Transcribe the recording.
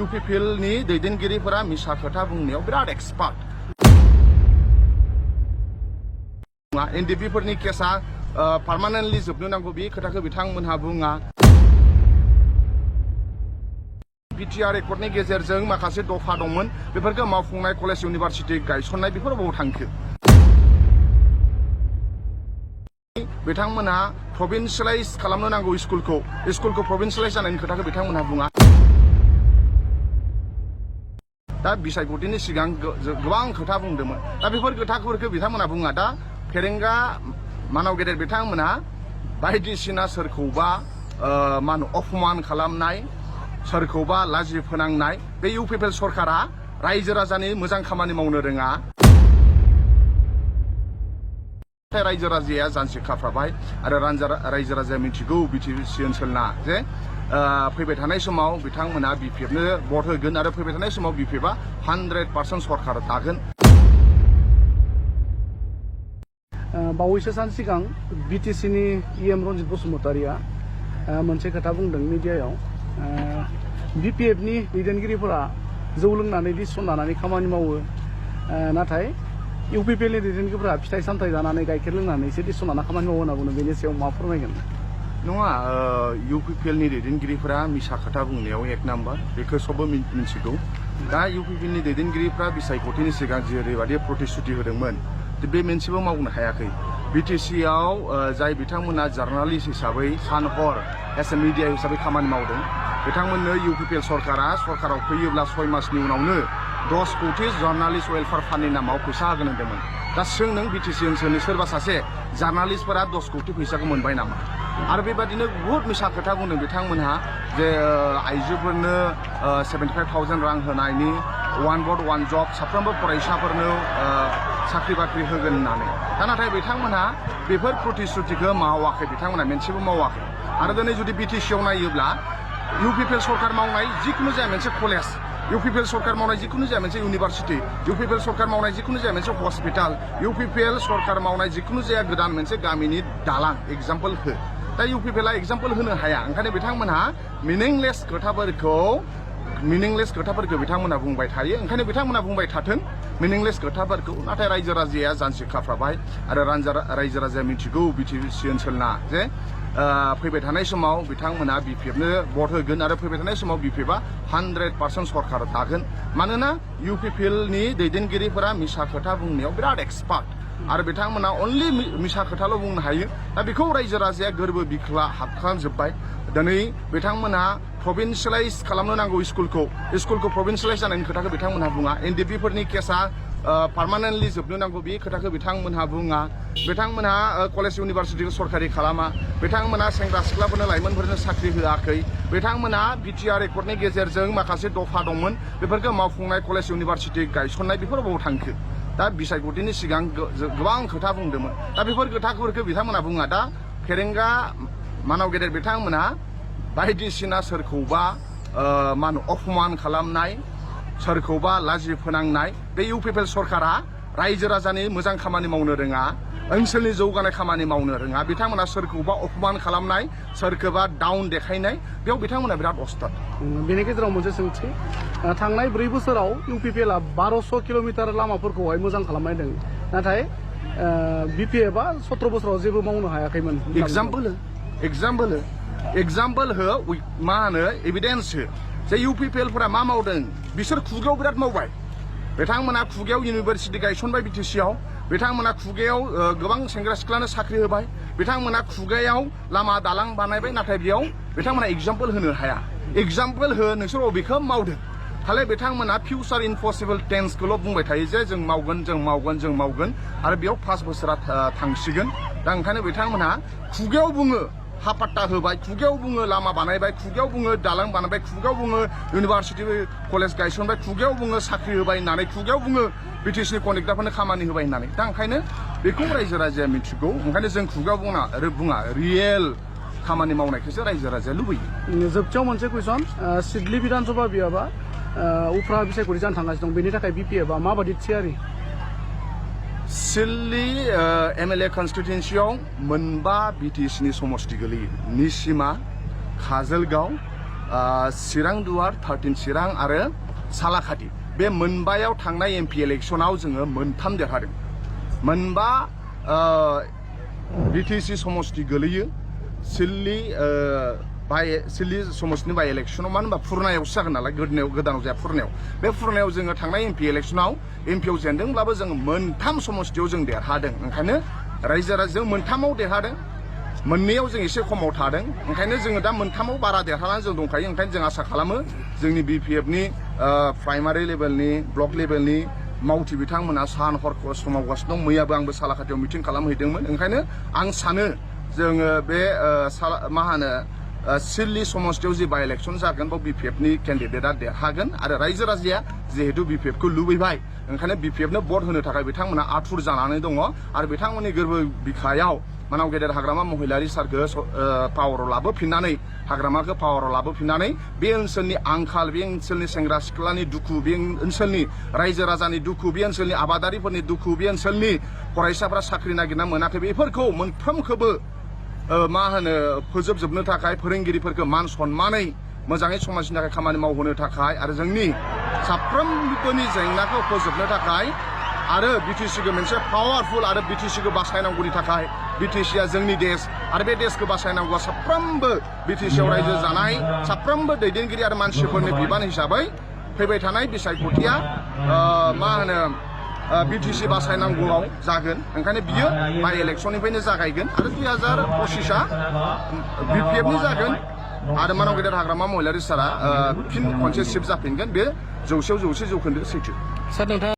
UPPLनि दैदेनगिरिफोरा मिसा खोथा बुंनायाव बिराद एक्सपार्ट NDPफोरनि केसा पार्मानेन्टलि जोबनो नांगौ बे खोथाखौ बिथांमोनहा बुङा BTR रेकर्डनि गेजेरजों माखासे दफा दंमोन बेफोरखौ मावफुंनाय कलेज इउनिभारसिटि गायसननाय बेफोर बबाव थांखो बिथांमोनहा प्रभिन्सियलाइज खालामनो नांगौ स्कुलखौ प्रभिन्सियलाइज जानायनि खोथाखौ बिथांमोनहा बुङा दा बिसायख'थिनि सिगां गोबां खोथा बुंदोंमोन दा बेफोर खोथाफोरखौ बिथांमोनहा बुङा दा फेरेंगा मानाव गेदेर बिथांमोनहा बायदिसिना सोरखौबा मा होनो अपमान खालामनाय सोरखौबा लाजि फोनांनाय बे UPPL सरकारा रायजो राजानि मोजां खामानि मावनो रोङा रायजो राजाया जानसि खाफ्राबाय आरो रायजो राजाया मिथिगौ BTC ओनसोलना जे फैबाय थानाय समाव बिथांमोना BPFनो भट होगोन आरो फैबाय थानाय समाव BPFआ 100% सरकार दागोन बावैसो सान सिगां BTCनि EM रनजित बसुमतारिया मोनसे खोथा बुंदों मिडियायाव BPFनि दैदेनगिरिफोरा जौ लोंनानै डिसिसन लानानै खामानि मावो नाथाय UPPLनि दैदेनगिरिफोरा फिथाइ सामथाइ जानानै गाइखेर लोंनानैसो डिसिसन लाना खामानि मावो होनना बुङो बेनि सायाव मा फोरमायगोन नङा UPPLनि दैदेनगिरिफोरा मिसा खोथा बुंनायाव एक नाम्बार बेखौ सबबो मिथिगौ दा UPPLनि दैदेनगिरिफ्रा बिसायख'थिनि सिगां जेरैबादि प्रतिश्रुति होदोंमोन बे मोनसेबो मावनो हायाखै BTCआव जाय बिथांमोना जार्नालिस्ट हिसाबै सान हर एस ए मिडिया हिसाबै खामानि मावदों बिथांमोननो UPPL सरकाराव फैयोब्ला 6 मासनि उनावनो 10 कोटी जार्नालिस्ट वेलफेयार फान्डनि नामाव फैसा होगोन होनदोंमोन दा सों नों BTC ओनसोलनि सोरबा सासे जार्नालिस्टफोरा 10 कोटी फैसाखौ मोनबाय नामा आरो बेबादिनो बहुत मिसा खोथा बुंदों बिथांमोनहा जे आइजोफोरनो 75,000 रां होनायनि वान भट वान जब साफ्रोमबो फरायसाफोरनो साख्रि बाख्रि होगोन होननानै दा नाथाय बिथांमोनहा बेफोर प्रतिश्रुतिखौ मावाखै बिथांमोना मोनसेबो मावाखै आरो दिनै जुदि BTCआव नायोब्ला UPPL सरकार मावनाय जिखुनु जाया मोनसे कलेज UPPL सरकार मावनाय जिखुनु जाया मोनसे इउनिभारसिटि UPPL सरकार मावनाय जिखुनु जाया मोनसे हस्पिटाल UPPL सरकार मावनाय जिखुनु जाया गोदान मोनसे गामिनि दालां एग्जाम्पल हो दा UPPLआ एग्जाम्पल होनो हाया ओंखायनो बिथांमोनहा मिनिंलेस खोथाफोरखौ बिथांमोनहा बुंबाय थायो ओंखायनो बिथांमोनहा बुंबाय थाथों मिनिंलेस खोथाफोरखौ नाथाय रायजो राजाया जानसि खाफ्राबाय आरो रायजो राजाया मिथिगौ BTC ओनसोलना जे फैबाय थानाय समाव बिथांमोना BPFनो भट होगोन आरो फैबाय थानाय समाव BPFआ 100% सरकार दागोन मानोना UPPLनि दैदेनगिरिफोरा मिसा खोथा बुंनायाव बिराद एक्सपार्ट आरो बिथांमोना अनलि मिसा खोथाल' बुंनो हायो दा बेखौ रायजो राजाया गोरबो बिख्ला हाबखांजोब्बाय दिनै बिथांमोनहा प्रभिन्सियलाइज खालामनो नांगौ स्कुलखौ प्रभिन्सियलाइज जानायनि खोथाखौ बिथांमोनहा बुङा NDPफोरनि केसा पार्मानेन्टलि जोबनो नांगौ बे खोथाखौ बिथांमोनहा बुङा बिथांमोनहा कलेज इउनिभारसिटिखौ सरकारि खालामा बिथांमोनहा सेंग्रा सिख्लाफोरनो लाइमोनफोरनो साख्रि होआखै बिथांमोनहा BTR रेकर्डनि गेजेरजों माखासे दफा दंमोन बेफोरखौ मावफुंनाय कलेज इउनिभारसिटि गायसननाय बेफोर बबाव थांखो दा बिसायख'थिनि सिगां गोबां खोथा बुंदोंमोन दा बेफोर खोथाफोरखौ बिथांमोनहा बुङा दा फेरेंगा मानाव गेदेर बिथांमोनहा बायदिसिना सोरखौबा मा होनो अपमान खालामनाय सोरखौबा लाजि फोनांनाय बे UPPL सरकारा रायजो राजानि मोजां खामानि मावनो रोङा ओनसोलनि जौगानाय खामानि मावनो रोङा बिथांमोना सोरखौबा अपमान खालामनाय सोरखौबा डाउन देखायनाय बेयाव बिथांमोना बिराद अस्ताद बेनि गेजेराव मोनसे सोंथि थांनाय 4 बोसोराव UPPLआ 1200 किल'मिटार लामाफोरखौहाय मोजां खालामनायदों नाथाय BPFआ 17 बोसोराव जेबो मावनो हायाखैमोन एग्जाम्पल हो मा होनो एभिडेन्स हो जे UPPLफोरा मा मावदों बिसोर खुगायाव बिराद मावबाय बिथांमोना खुगायाव इउनिभारसिटि गायसनबाय BTCआव बिथांमोना खुगायाव गोबां सेंग्रा सिख्लानो साख्रि होबाय बिथांमोना खुगायाव लामा दालां बानायबाय नाथाय बेयाव बिथांमोना एग्जाम्पल होनो हाया एग्जाम्पल हो नोंसोर बबेखौ मावदों खालि बिथांमोना फिउचार इम्पसिबल टेन्सखौल' बुंबाय थायो जे जों मावगोन आरो बेयाव 5 बोसोरा थांसिगोन दा ओंखायनो बिथांमोना खुगायाव बुङो हापाट्टा होबाय खुगायाव बुङो लामा बानायबाय खुगायाव बुङो दालां बानायबाय खुगायाव बुङो इउनिभारसिटि कलेज गायसनबाय खुगायाव बुङो साख्रि होबाय होननानै खुगायाव बुङो BTCनि कन्ट्रेक्टरफोरनो खामानि होबाय होननानै दा ओंखायनो बेखौ रायजो राजाया मिथिगौ ओंखायनो जों खुगायाव बुङा रियेल खामानि मावनायखौसो रायजो राजाया लुबैयो जोबथियाव मोनसे कुइसन सिडली विधानसभा बियाबा उफ्रा बिसायख'थि जानो थांगासिनो दं बेनि थाखाय BPFआ माबायदि थियारि सिडली MLA कन्स्टिटुएन्सियाव 4 BTCनि समष्टि गोलैयो निसिमा काजलगाव चिरां दुवार 13 चिरां आरो सालाखाथि बे मोनबायाव थांनाय एमपि इलेक्शनाव जोङो मोनथाम देरहादों मोनबा बिटिसि समष्टि गोलैयो सिल्ली समष्टिनि बाय इलेक्शनाव मानो होनबा फुरनायावसो जागोन नालाय गोदानाव जाया फुरनायाव बे फुरनायाव जोङो थांनाय एमपि इलेक्शनाव एमपिआव जेनदोंब्लाबो जोङो मोनथाम समष्टियाव जों देरहादों ओंखायनो रायजो राजाजों मोनथामाव देरहादों मोननैयाव जों एसे खमाव थादों ओंखायनो जोङो दा मोनथामाव बारा देरहानानै जों दंखायो ओंखायनो जों आसा खालामो जोंनि बिपिएफनि प्राइमारि लेभेलनि ब्लक लेभेलनि मावथि बिथांमोना सान हर खस्थ' मावगासिनो दं मैयाबो आंबो सालाखाथियाव मिटिं खालामहैदोंमोन ओंखायनो आं सानो जोङो बे मा होनो सिल्ली समष्टियाव जि बाय इलेक्शन जागोन बाव बिपिएफनि केन्डिडेटआ देरहागोन आरो रायजो राजाया जिहेतु बिपिएफखौ लुबैबाय ओंखायनो बिपिएफनो भट होनो थाखाय बिथांमोना आथुर जानानै दङ आरो बिथांमोननि गोरबो बिखायाव मानाव गेदेर हाग्रामा महिलारि सारखौ पावाराव लाबोफिननानै हाग्रामाखौ पावाराव लाबोफिननानै बे ओनसोलनि आंखाल बे ओनसोलनि सेंग्रा सिख्लानि दुखु बे ओनसोलनि रायजो राजानि दुखु बे ओनसोलनि आबादारिफोरनि दुखु बे ओनसोलनि फरायसाफ्रा साख्रि नागिरना मोनाखै बेफोरखौ मोनफ्रोमखौबो मा होनो फोजोबजोबनो थाखाय फोरोंगिरिफोरखौ मान सनमानै मोजाङै समाजनि थाखाय खामानि मावहोनो थाखाय आरो जोंनि साफ्रोमबोनि जेंनाखौ फोजोबनो थाखाय आरो बिटिसिखौ मोनसे पावारफुल आरो बिटिसिखौ बासायनांगौनि थाखाय बिटिसिआ जोंनि देश आरो बे देशखौ बासायनांगौआ साफ्रोमबो बिटिसिआव रायजो जानाय साफ्रोमबो दैदेनगिरि आरो मानसिफोरनि बिबान हिसाबै फैबाय थानाय बिसायख'थिया मा होनो बिटिसि बासायनांगौआव जागोन ओंखायनो बियो बाय इलेक्शननिफ्रायनो जागायगोन आरो 2025आ बिपिएफनि जागोन आरो मानाव गेदेर हाग्रामा महिलारि सारा फिन खनसे शिफ्ट जाफिनगोन बे 100% जौखोन्दो सैथो। सार नोंथाङा